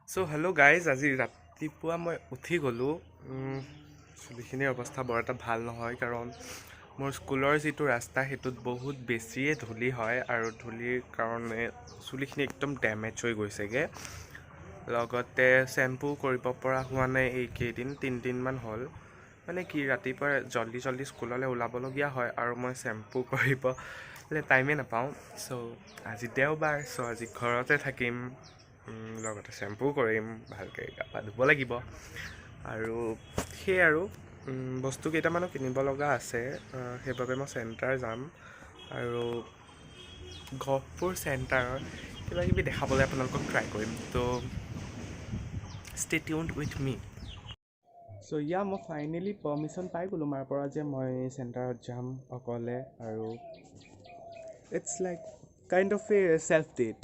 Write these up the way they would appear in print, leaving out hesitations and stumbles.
চ' hello' guys, আজি ৰাতিপুৱা মই উঠি গ'লোঁ। চুলিখিনিৰ অৱস্থা বৰ এটা ভাল নহয়, কাৰণ মোৰ স্কুলৰ যিটো ৰাস্তা সেইটোত বহুত বেছিয়ে ধূলি হয় আৰু ধূলিৰ কাৰণে চুলিখিনি একদম ডেমেজ হৈ গৈছেগৈ। লগতে শ্বেম্পু কৰিব পৰা হোৱা নাই এইকেইদিন, তিনিদিনমান হ'ল। মানে কি, ৰাতিপুৱা জল্দি জল্দি স্কুললৈ ওলাবলগীয়া হয় আৰু মই শ্বেম্পু কৰিবলৈ টাইমেই নাপাওঁ। চ' আজি দেওবাৰ, চ' আজি ঘৰতে থাকিম, লগতে শ্বেম্পু কৰিম, ভালকৈ গা পা ধুব লাগিব। আৰু সেয়ে আৰু বস্তু কেইটামানো কিনিব লগা আছে, সেইবাবে মই চেণ্টাৰ যাম আৰু গহপুৰ চেণ্টাৰৰ কিবা কিবি দেখাবলৈ আপোনালোকক ট্ৰাই কৰিম। ত' stay tuned with me. So yeah, মই ফাইনেলি পাৰ্মিশ্যন পাই গ'লোঁ মাৰ পৰা যে মই চেণ্টাৰত যাম অকলে। আৰু it's like kind of a self date.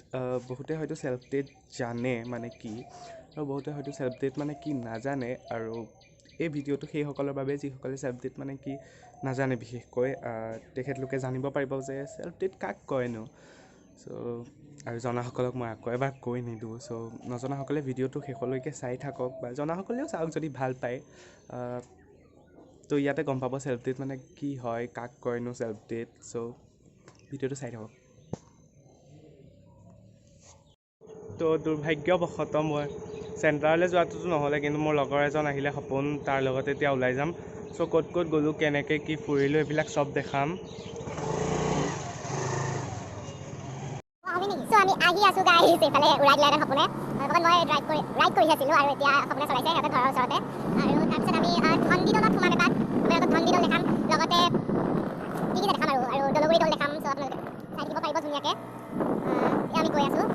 বহুতে হয়তো চেল্ফ ডেট জানে মানে কি, আৰু বহুতে হয়তো চেল্ফ ডেট মানে কি নাজানে। আৰু এই ভিডিঅ'টো সেইসকলৰ বাবে যিসকলে চেল্ফ ডেট মানে কি নাজানে, বিশেষকৈ তেখেতলোকে জানিব পাৰিব যে চেল্ফ ডেট কাক কয়নো। চ' আৰু জনাসকলক মই আকৌ এবাৰ কৈ নিদিওঁ। চ' নজনাসকলে ভিডিঅ'টো শেষলৈকে চাই থাকক, বা জনাসকলেও চাওক যদি ভাল পায়। ত' ইয়াতে গম পাব চেল্ফ ডেট মানে কি হয়, কাক কয়নো চেল্ফ ডেট। চ' ভিডিঅ'টো চাই থাকক। ত' দুৰ্ভাগ্যবশতঃ মই চেণ্টাৰলৈ যোৱাটোতো নহ'লে, কিন্তু মোৰ লগৰ এজন আহিলে সপোন, তাৰ লগত এতিয়া ওলাই যাম। চ' ক'ত ক'ত গ'লোঁ, কেনেকৈ কি ফুৰিলোঁ, এইবিলাক চব দেখাম। চ' আমি আহি আছোঁ গাইজ, এইফালে উৰাই দিলে সপোনে। অলপ মই ড্ৰাইভ কৰি ৰাইড কৰি আছিলোঁ আৰু এতিয়া সপোনে চলাইছে সিহঁতৰ ঘৰৰ ওচৰতে। আৰু তাৰপিছত আমি ধনদী দলত সোমাম এপাক, আপোনালোকক ধনদী দল দেখাম, লগতে কি কি দেখাম আৰু আৰু দলগুৰি দল দেখাম। চ' আপোনালোকে চাই থাকিব পাৰিব ধুনীয়াকৈ। এতিয়া আমি গৈ আছোঁ।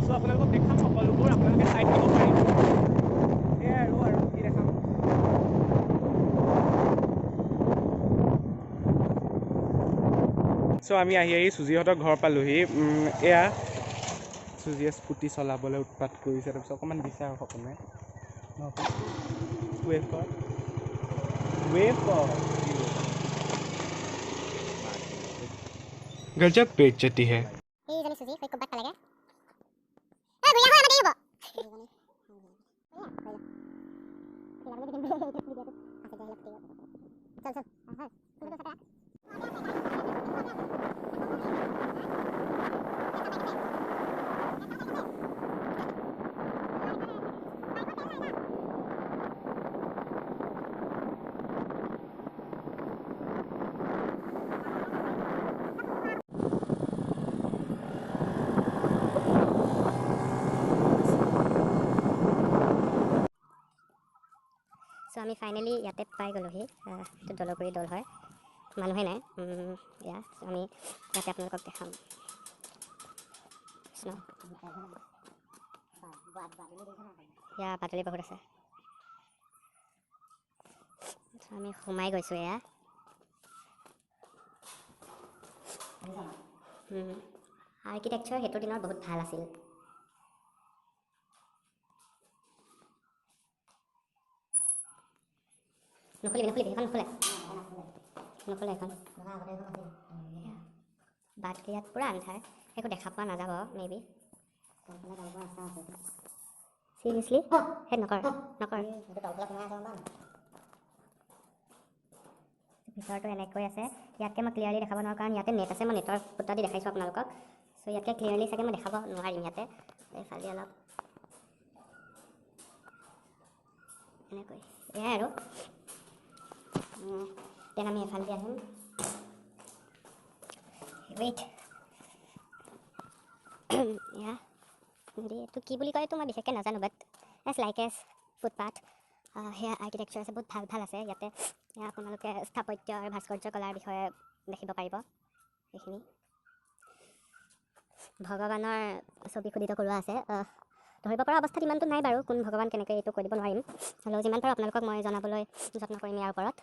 চ' আপোনালোকক দেখাম সকলোবোৰ, আপোনালোকে চাই থাকিব পাৰিব। সেয়াই আৰু আৰু কি দেখাম। চ' আমি আহি আহি চুজিহঁতৰ ঘৰ পালোহি। এয়া চুজিয়ে স্কুটি চলাবলৈ উৎপাত কৰিছে, তাৰপিছত অকণমান দিছে আৰু সপোনে। ৱেভ কৰ, ৱেভ কৰ। গজব বেইজ্জতি হে। এইজনী চুজি সেই ক'ৰবাত পালেগৈ। ঘূৰি আহোঁ, আমাৰ দেৰি হ'ব। চল চল। চ' আমি ফাইনেলি ইয়াতে পাই গ'লোহি। এইটো দলগুৰি দল হয়, মানুহে নাই। এয়া আমি ইয়াতে আপোনালোকক দেখাম। কৃষ্ণ, এয়া বাদুলি বহুত আছে। আমি সোমাই গৈছোঁ। এয়া আৰ্কিটেকচাৰ সেইটো দিনৰ বহুত ভাল আছিল। নুখুলিবি নুখুলিবি, সেইখন নুখুলে নুখুলে সেইখন। বাট ইয়াত পূৰা আন্ধাৰ, একো দেখা পোৱা নাযাব মে বি। চিৰিয়াছলি সেই নকৰ নকৰ। ভিতৰটো এনেকৈ আছে, ইয়াতকৈ মই ক্লিয়াৰলি দেখাব নোৱাৰোঁ কাৰণ ইয়াতে নেট আছে, মই নেটৰ ফুটা দি দেখাইছোঁ আপোনালোকক। চ' ইয়াতকৈ ক্লিয়াৰলি চাগে মই দেখাব নোৱাৰিম। ইয়াতে এইফালে অলপ এনেকৈ এয়াই আৰু। দেন আমি এফালে দি আহিম। ৱেইট, এয়া এইটো কি বুলি কয় এইটো মই বিশেষকৈ নাজানো, but as like as footpath. সেয়া আৰ্কিটেকচাৰ আছে, বহুত ভাল ভাল আছে ইয়াতে। এয়া আপোনালোকে স্থাপত্য আৰু ভাস্কৰ্য কলাৰ বিষয়ে দেখিব পাৰিব। এইখিনি ভগৱানৰ ছবি খোদিত কৰোৱা আছে। ধৰিব পৰা অৱস্থাত ইমানটো নাই বাৰু, কোন ভগৱান কেনেকৈ এইটো কৈ দিব নোৱাৰিম, হ'লেও যিমান পাৰোঁ আপোনালোকক মই জনাবলৈ যত্ন কৰিম ইয়াৰ ওপৰত।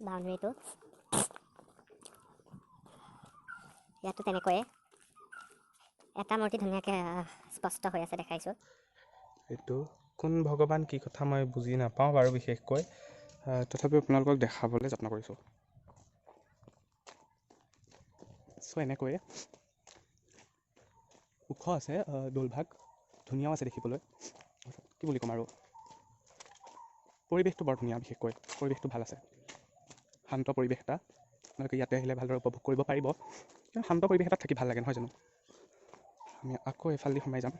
বাউণ্ডেৰীটো ইয়াতো তেনেকৈয়ে এটা মূৰ্তি ধুনীয়াকৈ স্পষ্ট হৈ আছে, দেখাইছোঁ। এইটো কোন ভগৱান কি কথা মই বুজি নাপাওঁ বাৰু বিশেষকৈ, তথাপিও আপোনালোকক দেখাবলৈ যত্ন কৰিছোঁ। চ' এনেকৈয়ে ওখ আছে দৌলভাগ, ধুনীয়াও আছে দেখিবলৈ। কি বুলি ক'ম আৰু, পৰিৱেশটো বৰ ধুনীয়া, বিশেষকৈ পৰিৱেশটো ভাল আছে, শান্ত পৰিৱেশ এটা। আপোনালোকে ইয়াতে আহিলে ভালদৰে উপভোগ কৰিব পাৰিব। শান্ত পৰিৱেশ এটাত থাকি ভাল লাগে নহয় জানো। আমি আকৌ এইফালেদি সোমাই যাম।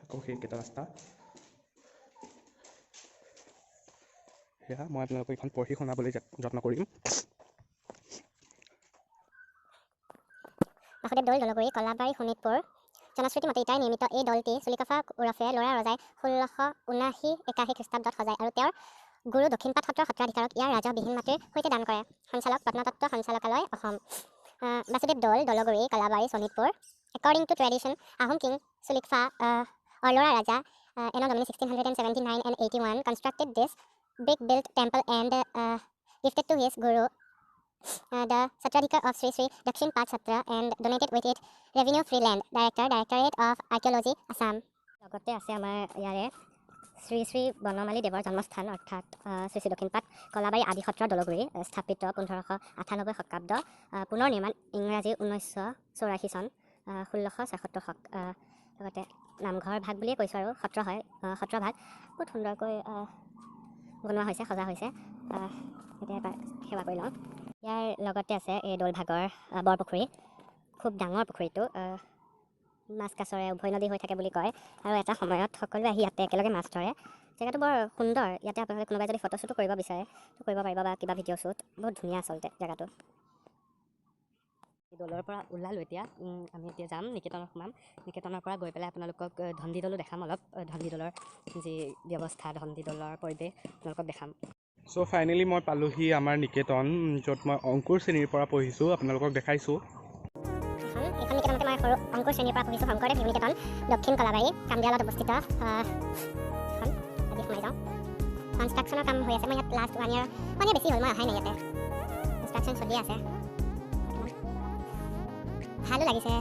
আকৌ সেইকেইটা ৰাস্তা। সেয়া মই আপোনালোকক এইখন পঢ়ি শুনাবলৈ যত্ন কৰিম। বাসুদেৱ দৌল, দলগুৰি, কলাবাৰী, শোণিতপুৰ। জনশ্ৰুতি মতে ইটাৰে নিৰ্মিত এই দৌলটি চুলিকফা ওৰফে ল'ৰা ৰজাই 1679-81 খ্ৰীষ্টাব্দত সজায় আৰু তেওঁৰ গুৰু দক্ষিণপাট সত্ৰৰ সত্ৰাধিকাৰক ইয়াৰ ৰাজহ বিহীন মাটিৰ সৈতে দান কৰে। সঞ্চালক প্ৰত্নতত্ত্ব সঞ্চালকালয়, Assam. Basudev Dol, Dolguri, Kalabari, Sonitpur. According to tradition, Ahom king Sulikphaa or Lora Raja anno domini 1679 and 81 constructed this brick built temple and gifted to his guru the Satradhikar of Sri Sri Dakshin Pat Satra and donated with it revenue free land. Director, Directorate of Archaeology, Assam. লগতে আছে আমাৰ ইয়াৰে শ্ৰী শ্ৰী বনমালী দেৱৰ জন্মস্থান, অৰ্থাৎ শ্ৰী শ্ৰী দক্ষিণপাট কলাবাৰী আদি সত্ৰ দলগুৰি, স্থাপিত 1598 শকাব্দ, পুনৰ নিৰ্মাণ ইংৰাজী 1984 চন, 1676 শক। লগতে নামঘৰ ভাগ বুলিয়ে কৈছোঁ আৰু সত্ৰ হয়, সত্ৰ ভাগ বহুত সুন্দৰকৈ বনোৱা হৈছে, সজা হৈছে। এতিয়া এবাৰ সেৱা কৰি লওঁ। ইয়াৰ লগতে আছে এই দৌলভাগৰ বৰপুখুৰী, খুব ডাঙৰ পুখুৰীটো, মাছ কাছৰে উভৈ নদী হৈ থাকে বুলি কয় আৰু এটা সময়ত সকলোৱে আহি ইয়াতে একেলগে মাছ ধৰে। জেগাটো বৰ সুন্দৰ। ইয়াতে আপোনালোকে কোনোবাই যদি ফটো শ্বুটো কৰিব বিচাৰে কৰিব পাৰিব বা কিবা ভিডিঅ' শ্বুট, বহুত ধুনীয়া আচলতে জেগাটো। দৌলৰ পৰা ওলালোঁ এতিয়া, আমি এতিয়া যাম নিকেতনত সোমাম। নিকেতনৰ পৰা গৈ পেলাই আপোনালোকক ধন্দি দৌলো দেখাম অলপ, ধন্দি দৌলৰ যি ব্যৱস্থা, ধন্দি দৌলৰ পৰিৱেশ আপোনালোকক দেখাম। চ' ফাইনেলি মই পালোহি আমাৰ নিকেতন, য'ত মই অংকুৰ শ্ৰেণীৰ পৰা পঢ়িছোঁ, আপোনালোকক দেখাইছোঁ। এইখন নিকেতনতে মই সৰু অংকুৰ শ্ৰেণীৰ পৰা পঢ়িছোঁ, শংকৰদেৱ শিশু নিকেতন, দক্ষিণ কলাবাৰী, কামদিয়ালত অৱস্থিত। আজি সোমাই যাওঁ। কনষ্ট্ৰাকশ্যনৰ কাম হৈ আছে। মই ইয়াত লাষ্ট ওৱান ইয়াৰ বেছি হ'ল মই অহাই নাই, ইয়াতে কনষ্ট্ৰাকশ্যন চলি আছে। ভালো লাগিছে,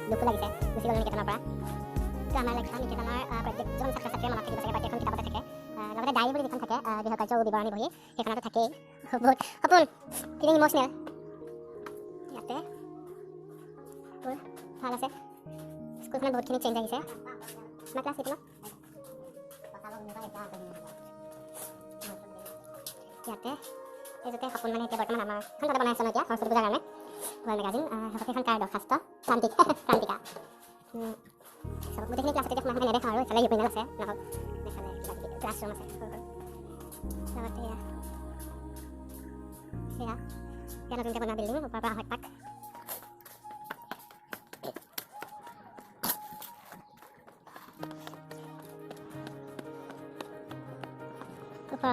দুখো লাগিছে গুচি গ'লো নিকেতনৰ পৰা। তো আমাৰ লক্ষ্য নিকেতনৰ প্ৰত্যেকজন ছাত্ৰ ছাত্ৰীৰ মনত থাকিব চাগে, প্ৰত্যেকখন কিতাপতে থাকে, লগতে ডায়েৰী বুলি যিখন থাকে, গৃহকাৰ্য বিৱৰণী বহি, সেইখনতো থাকেই। বহুত সপোন, ফিলিং ইম'চনেল। ইয়াতে ভাল আছে, স্কুলখনত বহুতখিনি চেঞ্জ আহিছে। আমাৰ ক্লাছ এইটো ন, ইয়াতে এই য'তে সপোন মানে এতিয়া বৰ্তমান আমাৰ এখন তাতে বনাই আছে ন এতিয়া সৰস্বতী পূজাৰ কাৰণে ৱৰ্ল্ড মেগাজিন, সেইখন কাৰ দৰ্খাস্ত, প্ৰান্তিকা। গোটেইখিনি ক্লাছত এতিয়া সোমাই নেদেখাওঁ আৰু, ইফালে ইউৰিনেল আছে, নহওক এইফালে কিবা কিবি ক্লাছৰুম আছে সৰু সৰু। লগতে এয়া সেয়া সেয়া নতুনকৈ বনোৱা বিল্ডিং, ওপৰৰ পৰা আহৈ পাক।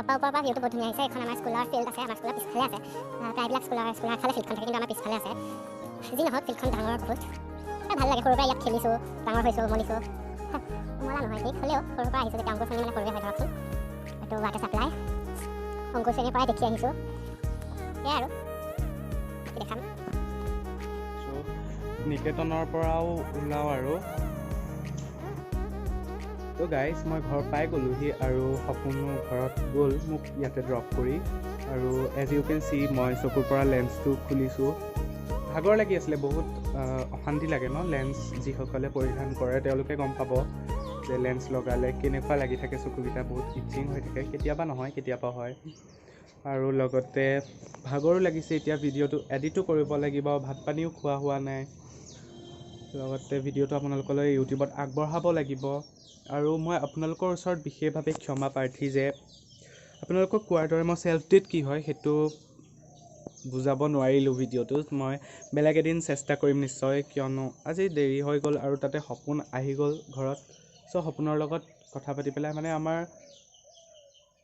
ওপৰৰ পৰা ভিউটো বহুত ধুনীয়া আহিছে। এইখন আমাৰ স্কুলৰ ফিল্ড আছে, আমাৰ স্কুলৰ পিছফালে আছে। প্ৰায়বিলাক স্কুলৰ আগফালে ফিল্ডখন থাকে, কিন্তু আমাৰ পিছফালে আছে। যি নহওক ফিল্ডখন ডাঙৰ বহুত, ভাল লাগে। সৰুৰ পৰা ইয়াত খেলিছোঁ, ডাঙৰ হৈছোঁ, উমলিছোঁ। উমলা নহয় ঠিক, হ'লেও সৰুৰ পৰা আহিছোঁ যেতিয়া অংকুৰ শ্ৰেণী মানে সৰুৱে হয় ধৰকচোন। এইটো ৱাটাৰ ছাপ্লাই, অংকুৰ শ্ৰেণীৰ পৰাই দেখি আহিছোঁ। সেয়াই আৰু দেখাম। নিকেতনৰ পৰাও ওলাওঁ আৰু। তো গাইজ মই ঘৰ পাই গ'লোহি আৰু সপোনো ঘৰত গ'ল মোক ইয়াতে ড্ৰপ কৰি। আৰু এজ ইউ কেন চি মই চকুৰ পৰা লেন্সটো খুলিছোঁ। ভাগৰ লাগি আছিলে বহুত, অশান্তি লাগে ন লেন্স যিসকলে পৰিধান কৰে তেওঁলোকে গম পাব যে লেন্স লগালে কেনেকুৱা লাগি থাকে, চকুকেইটা বহুত ইচিং হৈ থাকে। কেতিয়াবা নহয়, কেতিয়াবা হয়। আৰু লগতে ভাগৰো লাগিছে, এতিয়া ভিডিঅ'টো এডিটো কৰিব লাগিব, ভাত পানীও খোৱা হোৱা নাই, লগতে ভিডিঅ'টো আপোনালোকলৈ ইউটিউবত আগবঢ়াব লাগিব। আৰু মই আপোনালোকৰ ওচৰত বিশেষভাৱে ক্ষমা প্ৰাৰ্থী যে আপোনালোকক কোৱাৰ দৰে মই চেল্ফ ডেট কি হয় সেইটো বুজাব নোৱাৰিলোঁ ভিডিঅ'টোত। মই বেলেগ এদিন চেষ্টা কৰিম নিশ্চয়, কিয়নো আজি দেৰি হৈ গ'ল আৰু তাতে সপোন আহি গ'ল ঘৰত। চ' সপোনৰ লগত কথা পাতি পেলাই মানে আমাৰ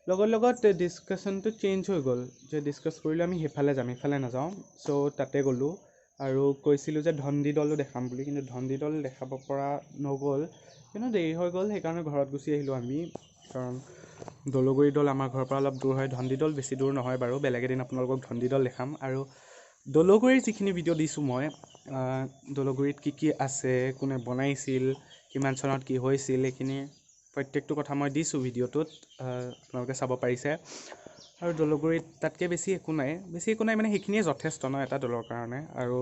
লগত লগত ডিছকাশ্যনটো চেঞ্জ হৈ গ'ল, যে ডিছকাছ কৰিলোঁ আমি সেইফালে যাম, ইফালে নাযাওঁ। চ' তাতে গ'লোঁ আৰু কৈছিলোঁ যে ধন্দি দলো দেখাম বুলি, কিন্তু ধন্দি দল দেখাব পৰা নগ'ল, কিন্তু দেৰি হৈ গ'ল, সেইকাৰণে ঘৰত গুচি আহিলোঁ আমি। কাৰণ দলগুৰি দল আমাৰ ঘৰৰ পৰা অলপ দূৰ হয়, ধন্দি দল বেছি দূৰ নহয় বাৰু। বেলেগ এদিন আপোনালোকক ধন্দি দল দেখাম। আৰু দলগুৰিৰ যিখিনি ভিডিঅ' দিছোঁ মই, দলগুৰিত কি কি আছে, কোনে বনাইছিল, কিমান চনত কি হৈছিল, এইখিনি প্ৰত্যেকটো কথা মই দিছোঁ ভিডিঅ'টোত, আপোনালোকে চাব পাৰিছে। আৰু দৌলগুৰিত তাতকৈ বেছি একো নাই, বেছি একো নাই মানে সেইখিনিয়ে যথেষ্ট ন এটা দৌলৰ কাৰণে। আৰু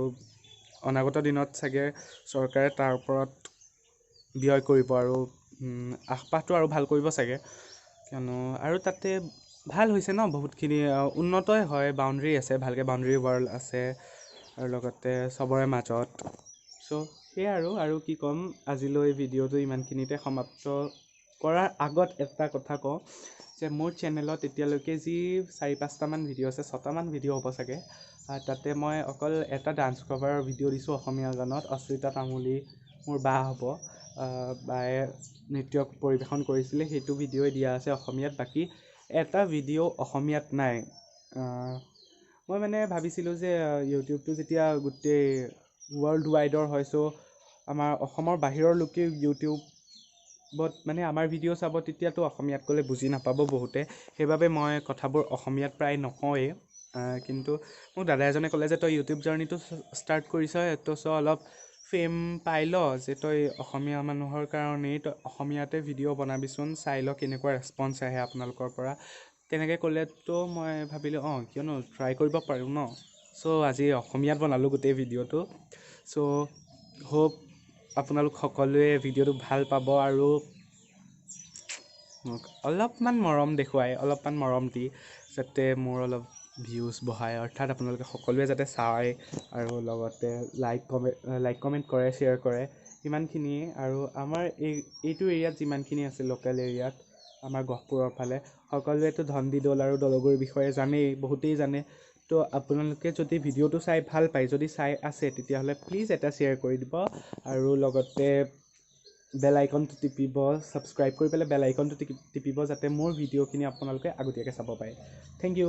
অনাগত দিনত চাগে চৰকাৰে তাৰ ওপৰত ব্যয় কৰিব আৰু আশ-পাশটো আৰু ভাল কৰিব চাগে, কিয়নো আৰু তাতে ভাল হৈছে ন বহুতখিনি উন্নতই হয়, বাউণ্ডেৰী আছে, ভালকৈ বাউণ্ডেৰী ৱাল আছে আৰু লগতে চবৰে মাজত। চ' সেয়াই আৰু কি ক'ম, আজিলৈ ভিডিঅ'টো ইমানখিনিতে সমাপ্ত কৰাৰ আগত এটা কথা কওঁ যে মোৰ চেনেলত এতিয়ালৈকে যি 4-5টামান ভিডিঅ' আছে, 6টামান ভিডিঅ' হ'ব চাগে, তাতে মই অকল এটা ডান্স কভাৰৰ ভিডিঅ' দিছোঁ অসমীয়া গানত। অশ্ৰিতা তামুলী মোৰ বা হ'ব, বায়ে নৃত্য পৰিৱেশন কৰিছিলে, সেইটো ভিডিঅ'ই দিয়া আছে অসমীয়াত, বাকী এটা ভিডিঅ' অসমীয়াত নাই। মই মানে ভাবিছিলোঁ যে ইউটিউবটো যেতিয়া গোটেই ৱৰ্ল্ড ৱাইডৰ হয়, চ' আমাৰ অসমৰ বাহিৰৰ লোকেও ইউটিউবত মানে আমাৰ ভিডিঅ' চাব, তেতিয়াতো অসমীয়াত ক'লে বুজি নাপাব বহুতে, সেইবাবে মই কথাবোৰ অসমীয়াত প্ৰায় নকওঁৱেই। কিন্তু মোক দাদা এজনে ক'লে যে তই ইউটিউব জাৰ্ণিটো ষ্টাৰ্ট কৰিছ, তো চ' অলপ ফেম পাই ল, যে তই অসমীয়া মানুহৰ কাৰণেই তই অসমীয়াতে ভিডিঅ' বনাবিচোন, চাই ল কেনেকুৱা ৰেচপঞ্চ আহে আপোনালোকৰ পৰা। তেনেকৈ ক'লেতো মই ভাবিলোঁ অঁ কিয়নো ট্ৰাই কৰিব পাৰোঁ ন। চ' আজি অসমীয়াত বনালোঁ গোটেই ভিডিঅ'টো। চ' হোপ আপোনালোক সকলোৱে ভিডিঅ'টো ভাল পাব আৰু মোক অলপমান মৰম দেখুৱাই, অলপমান মৰম দি যাতে মোৰ অলপ ভিউজ বঢ়ায়, অৰ্থাৎ আপোনালোকে সকলোৱে যাতে চায় আৰু লগতে লাইক কমেণ্ট কৰে, শ্বেয়াৰ কৰে, সিমানখিনিয়ে। আৰু আমাৰ এইটো এৰিয়াত যিমানখিনি আছে লোকেল এৰিয়াত আমাৰ গহপুৰৰ ফালে সকলোৱেতো ধনদী দৌল আৰু দৌলগুৰিৰ বিষয়ে জানেই, বহুতেই জানে। তো আপোনালোকে যদি ভিডিঅ'টো চাই ভাল পায়, যদি চাই আছে তেতিয়াহ'লে প্লিজ এটা শ্বেয়াৰ কৰি দিব আৰু লগতে বেল আইকনটো টিপিব, ছাবস্ক্ৰাইব কৰি পেলাই বেল আইকনটো টিপিব যাতে মোৰ ভিডিঅ'খিনি আপোনালোকে আগতীয়াকৈ চাব পাৰে। Thank you.